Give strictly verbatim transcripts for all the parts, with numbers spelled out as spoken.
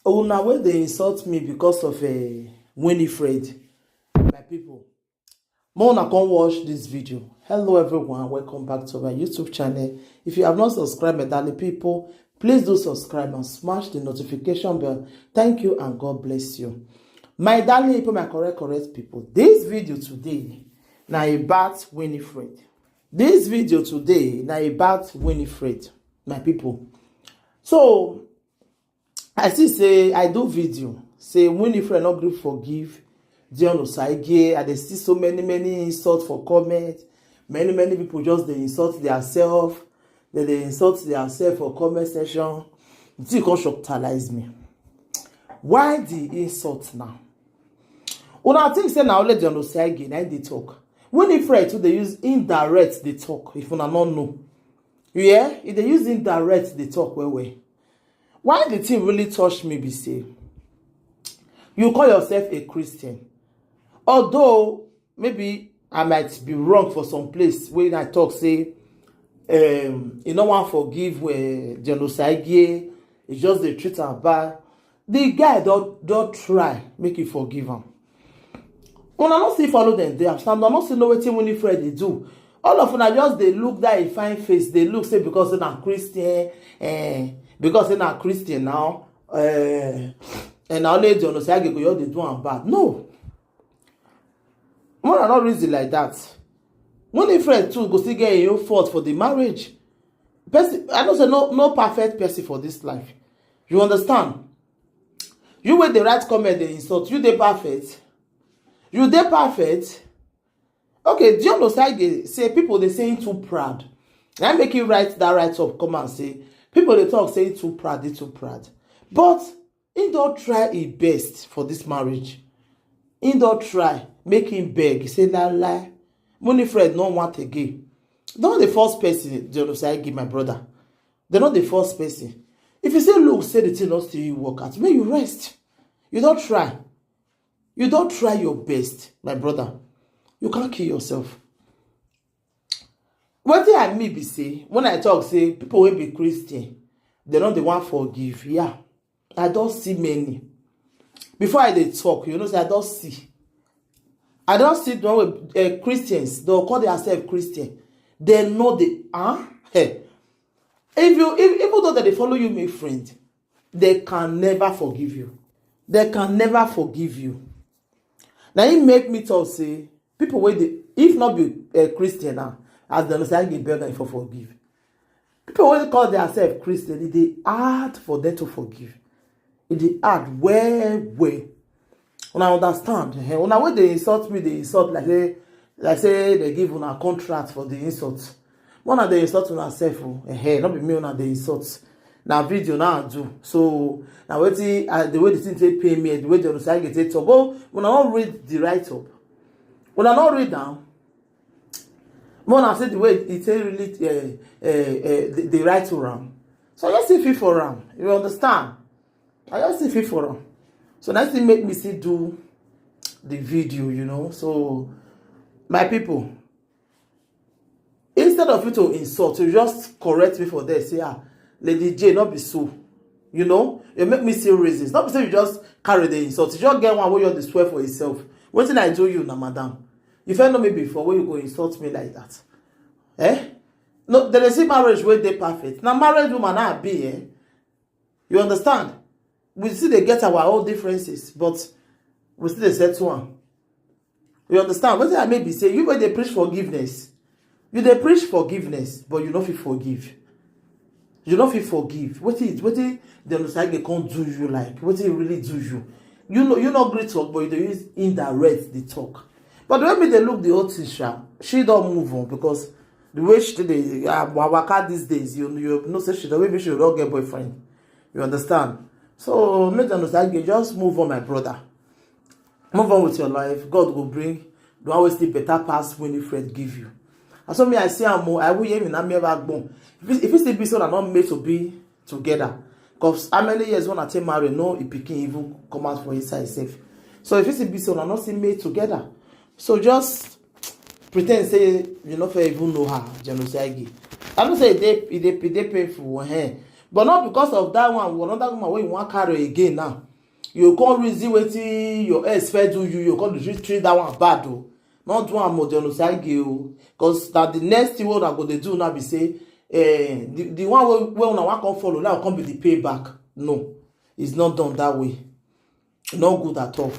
Una wey dey insult me because of uh, Winifred, my people. More una come watch this video. Hello everyone, welcome back to my YouTube channel. If you have not subscribed, my darling people, please do subscribe and smash the notification bell. Thank you and God bless you. My darling people, my correct, correct people, this video today na about Winifred. This video today na about Winifred, my people. So I see say I do video say Winifred no gree forgive Dion Osagie. I dey see so many many insult for comment. Many many people just dey insult theirself. They dey insult theirself for comment section. The thing come shocktalize me. Why the insult now? Una think say na only Dion Osagie na im dey talk. Winifred too dey use indirect dey talk, if una no know. You hear? E dey use indirect dey talk well well. Why the thing really touch me be say you call yourself a Christian. Although maybe I might be wrong for some place wey I talk say um, e no wan forgive uh, Dion Osagie, e just dey treat am bad. The guy don don try make e forgive am. Una no still follow dem dey house, una no still know wetin Winifred dey do. All of una just dey look that im fine face, dey look say because say na Christian, eh, because say na Christian now, eh, and na only Dion Osagie go just dey do am bad. No, una no reason like that. Winifred too go still get im own fault for the marriage. Person, I know say no no perfect person for this life. You understand? You wey dey write comment dey insult, you dey perfect? You dey perfect? Okay, Dion Osagie say people dey say him too proud. Na make him write that write up come and say people dey talk say he too proud, he too proud. But he don try his best for this marriage. He don try make him beg, say la la. Winifred no want again. Don the first person Dion Osagie, my brother. They're not the first person. If you say look, say the thing not still work out, may you rest. You don't try. You don't try your best, my brother. You can't kill yourself. What thing I mean be say when I talk say people will be Christian, they don't they want forgive. Yeah, I don't see many. Before I dey talk, you know say I don't see. I don't see the one wey uh, Christians, they'll call themselves Christian. They know the huh? Hey. If you if, even though that they follow you, my friend, they can never forgive you. They can never forgive you. Now it make me talk say people wey dey if not be a Christian now, as dem say I dey beg dem for forgive. People wey call themselves Christian, e dey hard for them to forgive. E dey hard well well. Una understand? Eh, una wey dey insult me, dey insult like say like say they give una contract for the insult. Una dey insult una self o. Eh, no be me una dey insult. Na video na I do. So na wetin I the way the thing take pay me, the way the other side get take talk. Oh, una wan read the write up. Una no read am. More na say the way e take really uh, uh, uh, the, the right to am. So I just see fit for am. You understand? I just see fit for am. So that's thing make me still do the video, you know. So my people, instead of you to insult, you just correct me for there. Say, ah, Lady J, not be so. You know, you make me see reasons. Not be say you just carry the insult. You just get one way you swear for yourself. What did I do you, na madam? You first know me before when you go insult me like that. Eh? No, there is a marriage where they perfect. Now married woman I be, eh? You understand? We see they get our own differences, but we still dey settle one. You understand? What I may be say, you when they preach forgiveness, you they preach forgiveness, but you know if you forgive. You know if you forgive. What is what is the Messiah can do you like? What he really do you? You know you not great talk, but you dey use indirect the talk. But the way me they look the old teacher, she don't move on because the way she dey uh, waka these days, you you know say she don't maybe she don't get boyfriend. You understand? So make them understand you just move on, my brother. Move on with your life. God will bring the one wey still better pass Winifred give you. And so me I see am o, I will hear me na me ever gbon. If it if it still be so na not made to be together. Because how many years when I take marry, no e pikin even come out for inside itself. So if it still be so na not still made together. So just pretend say you no fit even know her, Dion Osagie. I know say e dey e dey e dey painful. Eh. But not because of that one, another woman wey you wan carry again now, you come reason wetin your ex first do you, you come dey treat that one bad o. No do am o, John Osaige o, because na the next thing wey una go dey do now be say, eh, the, the one wey, wey una wan come follow now come be the payback. No, it's not done that way. No good at all.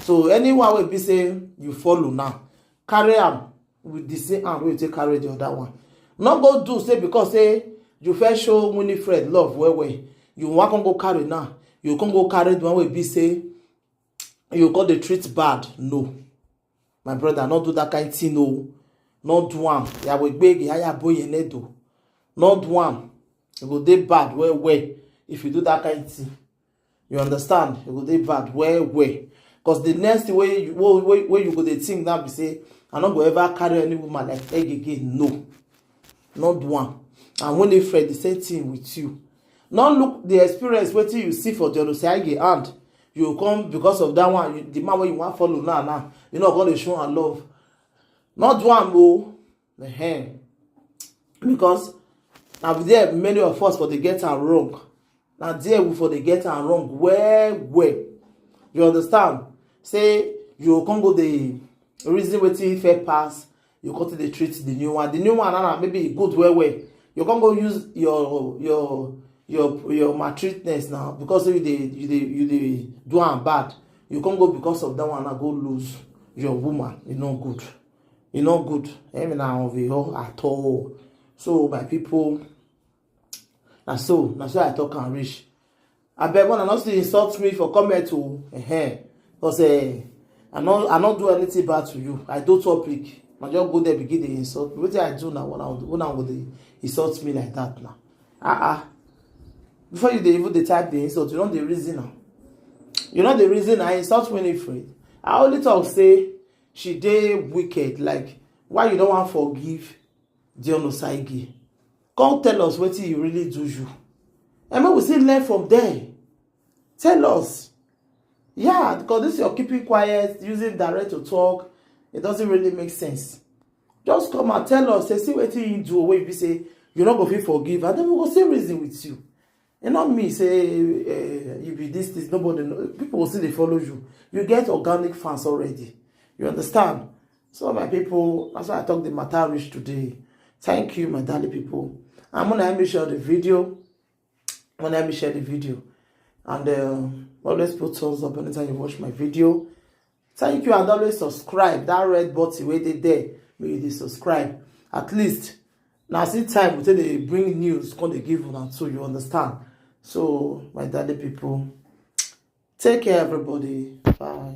So anyone wey be say you follow now, carry am with the same hand wey you take carry the other one. No go do say because say you first show Winifred love well well, you wan come go carry now, you come go carry the one wey be say you come dey treat bad. No, my brother, no do that kind thing o. No do am. Yahweh gbege, aya boye nedo. No do am. E go dey bad well well if you do that kind thing. You understand? E go dey bad well well. Because the next thing wey you, wey, wey, wey you go dey think now be say, "I no go ever carry any woman like egg again." No. No do am. And Winifred, the same thing with you. No look the experience wetin you see for John Osaige hand. You come because of that one, you, the man wey you wan follow now, now, you no come dey show am love. No do am o. Ehen. Because na there many of us for dey get am wrong. Na there we for dey get am wrong well well. You understand? Say you come go dey reason wetin first pass, you come dey treat the new one. The new one, na, na, maybe e good well well. You come go use your, your, your, your maltreatness now, because you dey, you dey, you dey do am bad. You come go because of that one, na go lose your woman. E no good. E no good. Emi na of e at all. So my people, na so, na so I talk am reach. Abeg, una no still insult me for comment o. Ehen. Because, eh, I no, I no do anything bad to you. I do topic. I just go there begin dey insult me. Wetin I do now? Una, una go dey insult me like that now? Ah, ah. Before you dey even dey type the insult, you no dey reason am. You no dey reason am. Insult Winifred. I only talk say she dey wicked. Like, why you no wan forgive John Osaige? Come tell us wetin e really do you. And make we still learn from there. Tell us. Yeah, because this your keeping quiet, using direct to talk, it doesn't really make sense. Just come and tell us, say, see wetin e do wey e be say you no go fit forgive, and then we go still reason with you. E no mean say, eh, you be this, this, nobody know. People go still dey follow you. You get organic fans already. You understand? So my people, that's why I talk the matter reach today. Thank you, my darling people. I'm gonna make sure the video, when I share the video, and, um, always put thumbs up anytime you watch my video. Thank you, and always subscribe. That red button wey dey there, make you dey subscribe. At least na see time we take dey bring news, come dey give una too, you understand? So my darling people, take care, everybody. Bye.